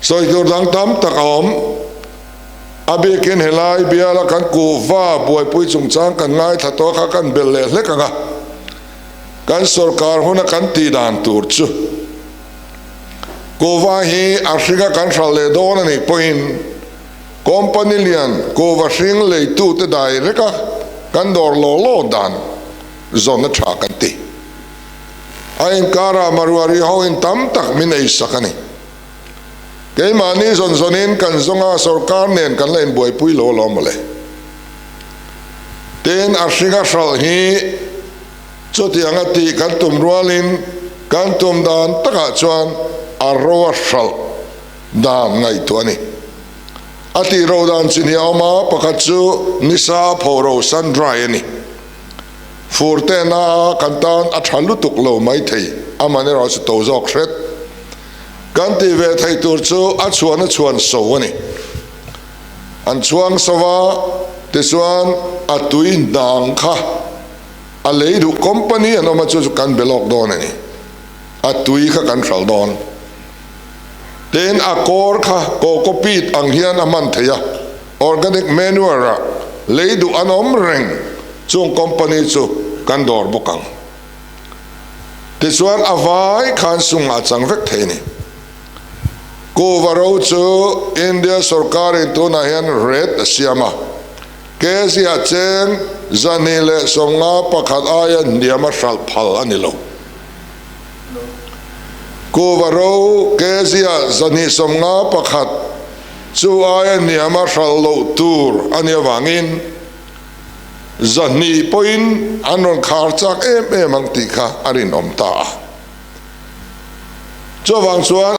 Sawi tur dang tam tak a awm. A bikin helai biala kan kuhva buaipui chungchang kan ngaithla tawh kha kan belh leh hlek ang a, kan sorkar huna kan tih dan tur chu kuhva hi a hringa kan hralh leh dawn a nih pawhin company lian kuhva hring leitute dai reka kan dawr law law dan zawn a tha kan ti. A inkarah Maruari hoin tam tak min eisak a ni. Keimahni zawn zawnin kan zawnga sorkar nen kan la inbuaipui lo alawm mawle. Tin, a hringa hralh hi chutianga tih kan tum rualin kan tum dan takah chuan a ro a hralh dan ngaihtuah a ni. A tih ro dan chi hnih a awm a, pakhat chu nisa a pho ro, sun dry, a ni. Fur tehna kan tan a tha lutuk lo maithei, amaherawhchu chu to zawk hret. Kan tih ve theih tur chu a chhuan a chhuan so a ni. An chhuang so a, tichuan a tui hnang kha a lei duh company an awm a, chu chu kan be lawk dawn a ni. A tui kha kan hralh dawn. Tin, a kawr kha coco peat ang hian a hman theih a, organic manure ah lei duh an awm reng, chung company chu kan dawr bawk ang. Tichuan a vai khan sungah a chang vek thei a ni. Kuhva ro chu India sorkarin tunah hian rate a siam a, kg-ah cheng 251 aia hniam a hralh phal a ni lo. Kuhva ro kg-ah 251 chu aia hniam a hralh loh tur a nih avangin, 200 pawhin an rawn khar chak em em ang tih kha a rinawm ta a. Chuvang chuan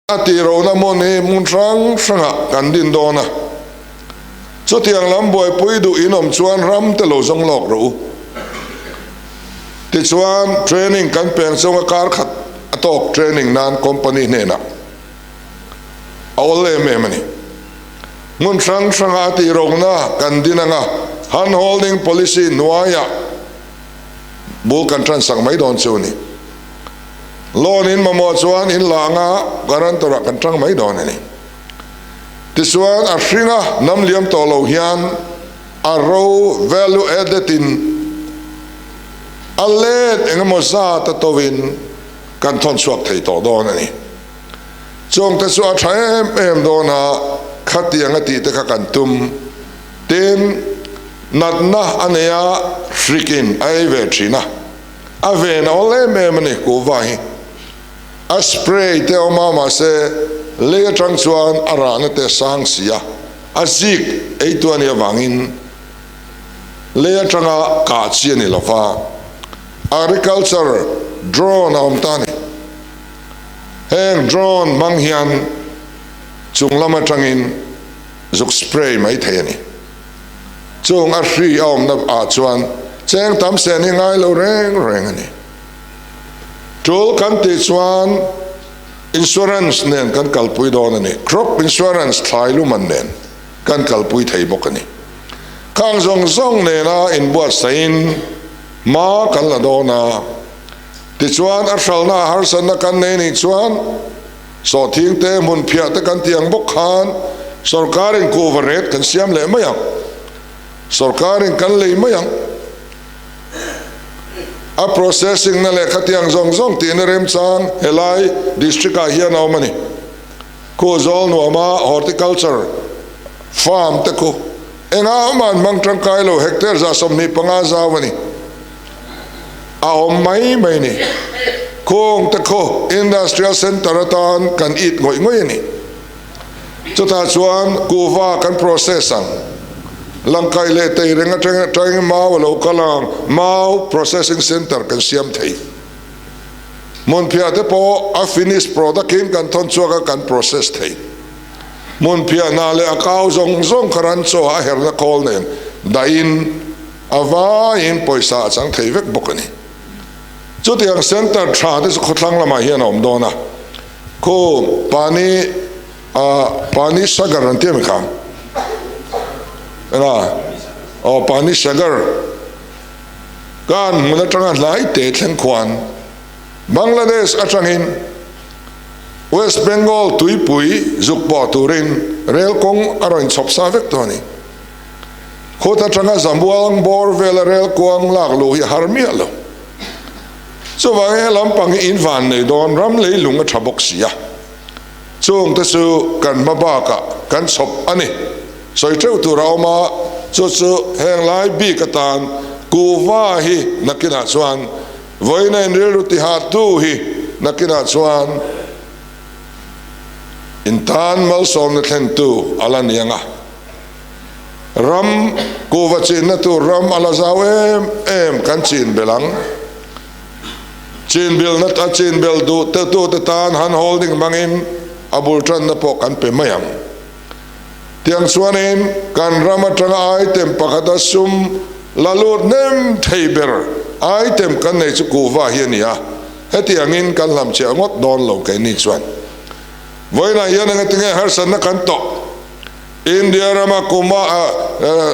a tihrohna hmun hi hmun hrang hrangah kan din dawn a. Chutiang lam buaipui duh in awm chuan ram te lo zawng lawk rawh u. Tichuan training kan peng chunga kar khat a tawk training nan company hnenah a awl em em a ni. Hmun hrang hranga a tihrawkna kan din anga hand holding policy hnuaiah bul kan tansak mai dawn chu a ni. Loan in mamawh chuan in la anga guarantor ah kan tang mai dawn a ni. Tichuan a hringa nam liam tawh lo hian a ro value added in a let engemaw zat a tovin kan thawn chhuak thei tawh dawn a ni. Chungte chu a tha em em dawn a, khatiang a tih te kha kan tum. Tin, natna a nei a, hrikin a ei ve thin a, a ven a awl em em a ni kuhva hi. A spray te awm a, mahse lei atang chuan a rahna te a sang si a, a zik eitu a nih avangin lei atanga kah chi a ni lo va. Agriculture drone a awm ta a ni. Heng drone hmang hian chung lam atangin zuk spray mai thei a ni. Chung a hri a awmna ah chuan cheng tam sen hi ngai lo reng reng a ni. Tul kan tih chuan insurance nen kan kalpui dawn a ni. Crop insurance thlai luman nen kan kalpui thei bawk a ni. Khang zawng zawng nena inbuatsahin hma kan la dawn a. Tichuan, a hralhna a harsatna kan nei nih chuan sawhthing te, hmun phiah te kan tih ang bawk khan sorkarin kuhva ret kan siam leh mai ang. Sorkarin kan lei mai ang. A processing na leh khatiang zawng zawng tihna remchang helai district ah hian a awm a ni. Khuzawl nuama horticulture farm te khu engah mah an hmang tangkai lo, hectare 25 zau a ni. A awm mai mai ni. Khung te khaw Industrial Centre atan kan it ngawih ngawih a ni. Chutah chuan kuhva kan process ang. Langkaih leh Teireng atang atangin mau a lo kal ang, mau processing centre kan siam thei. Hmunphiah te pawh a finish product in kan thawn chhuak a kan process thei. Hmunphiah hna leh a kau zawng zawng kha ran chaw a herna khawl nen dahin A vaiin pawisa a chang thei vek bawk a ni. Chutiang centre tha te chu khawthlang lamah hian a awm dawn a, khu Pani ah Pani Sagar an ti a mi kha? Eng a? Aw Pani Sagar kan hmun atanga hnai te thleng khuan Bangladesh atangin. West Bengal tuipui zuk pawh turin rel kawng a rawn chhawp sa vek tawh a ni. Khut atanga Zamuang bawr vela rel kuang lak luh hi a har miah lo. Chuvangin he lampang hi in van nei dawn ram leilung a tha bawk si a. Chungte chu kan hma bakah kan chhawp a ni. Sawi teuh tur a awm a, chu chu heng lai bik atan kuhva hi nakinah chuan Vawiina in rilru tihahtu hi nakinah chuan in tan malsawmna thlentu a la ni ang a. Ram kuhva chinna tur ram a la zau em em kan chin belh ang. Chin bilna a chin belh duh tute tan han holding hmangin a bul tanna pawh kan pe mai ang. Tiang chuanin kan ram atanga item pakhata sum la lut hnem thei ber item kan nei chu kuhva hi a ni a, hetiangin kan hlamchhiah ngawt dawn lo keini chuan. Vawiinah hian engatinge harsatna kan tawh? India rama kuma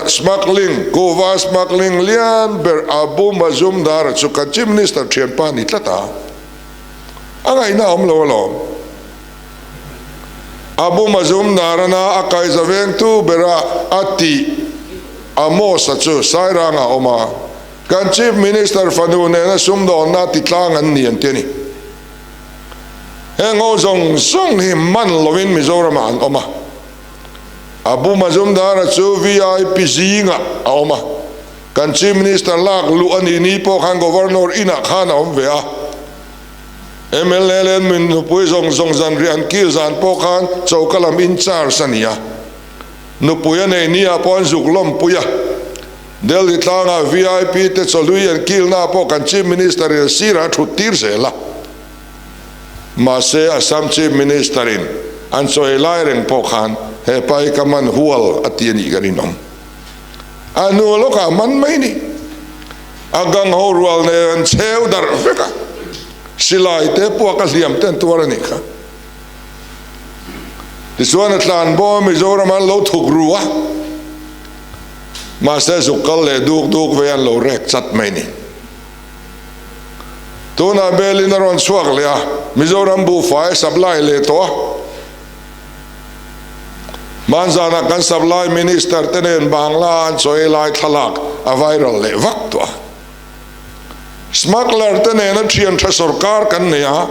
smuggling, kuhva smuggling lian ber Abu Mazumdar chu kan Chief Minister thianpa a ni tlat a, a ngaihna a awm lo alawm. Abu Mazumdarana a kaiza vengtu bera a tih Amos-a chu Sairanga a awm a, kan Chief Minister fanu nena sumdawnna ti tlang an ni an ti a ni. Heng ho zawng zawng hi man lovin Mizoramah an awm a. Abu Mazumdara chu VIP zingah a awm a, kan Chief Minister lak luh a nih ni pawh khan Governor inah khan a awm ve a. Mla leh min nupui zawng zawng zanriah an kil zan pawh khan choka lam in charge a ni a, nupui a nei ni ah pawh an zuk lawmpui a, Delhi tlangah vip te chawhlui an kilna ah pawh kan Chief Minister in a sirah a thut tir zel a, mahse Assam Chief Minister in an chaw ei lai reng pawh khan he pa hi ka man hual a ti a nih ka rinawm. A hnu lawkah man mai ni. A gang ho rual nen an cheu darh vek a, silai te puak a hliam te an tuar a nih kha. Tichuan a tlan bawm a Mizoram an lo thuk ru a, mahse zuk kal leh duk duk ve an lo rek chat mai ni. Tunah Belin a rawn chhuak leh a, Mizoram buhfai a supply leh tawh a. Hmanzanah kan Supply Minister te nen Bangla an chawi lai thlalak a viral leh vak tawh a. Smuggler te nena thian tha sorkar kan nei a,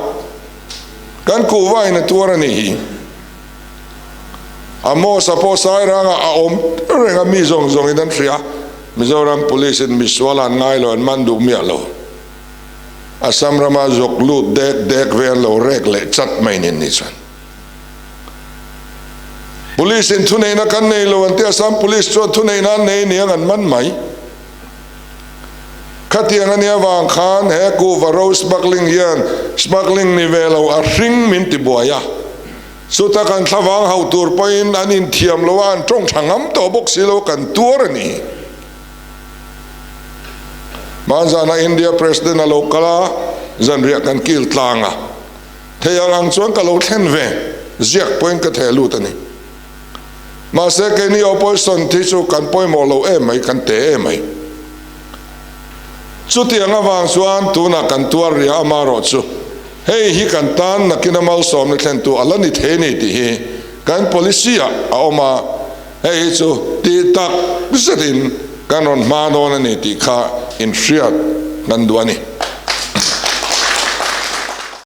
kan kuhva in a tuar a nih hi. Amos-a pawh Sairangah a awm reng a, mi zawng zawngin an hria. Mizoram Police in misual an ngai lo, an man duh miah lo. Assam rama zawk lut dek dek ve an lo rek leh chat mai nen ni chuan. Police in thuneihna kan nei lo an ti a, Assam Police chuan thuneihna an nei aniang an man mai. Khatiang a nia vang khan he kuhva ro smuggling hian smuggling ni ve lo a hring min ti buai a. Chuta kan thlavang hauh tur pawhin an inthiam lo a, an tawng tha ngam tawh bawk si lo kan tuar a ni. Hmanzana India President a lo kal a, zanriah kan kil tlang a. Thei ang ang chuan ka lo thlen ve, ziak pawhin ka theh lut a ni. Mahse keini opposition thi chu kan pawimawh lo em mai, kan te em mai. Chutiang avang chuan tunah kan tuar ria amarawh chu hei hi kan tan nakina malsawmna thlentu a la ni thei a ni tih hi kan policy ah a awm a, hei hi chu tih tak zetin kan rawn hma dawn a ni tih kha inhriat kan duh a ni.